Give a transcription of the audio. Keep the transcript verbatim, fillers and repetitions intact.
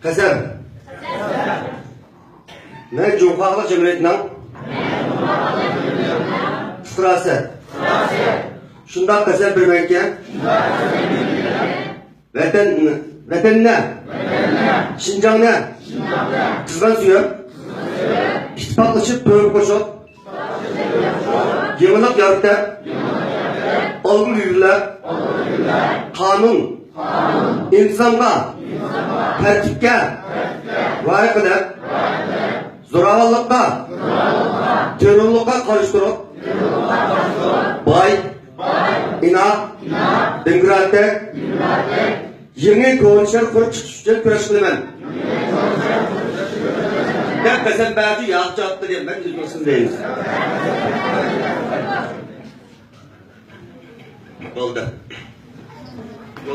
قەسەم. مەن جۇڭخۇا خەلق جۇمھۇرىيىتىنىڭ پۇقراسى. شۇنداق قەسەم بېرىمەنكى، ۋەتەن، ۋەتەننى، شىنجاڭنى قىزغىن سۆيۈپ، ئىتتىپاقلىشىپ تۆھپە قوشۇپ، يېڭىلىق يارىتىپ، ئالغا ئىلگىرىلەپ، قانۇن، ئىنسانغا، تەرتىپكە رىئايە قىلىپ، زوراۋانلىققا، تېررورلۇققا قارشى تۇرۇپ، باي، ئىناق، دېموكراتىك، يېڭى كونا شەھەر قۇرۇپ چىقىش ئۈچۈن كۈرەش قىلىمەن، دەپ قەسەم بەردى. ياق جاۋاب بەرگەن مەن ئۆزبېكىستان دەيمىز. بولدى.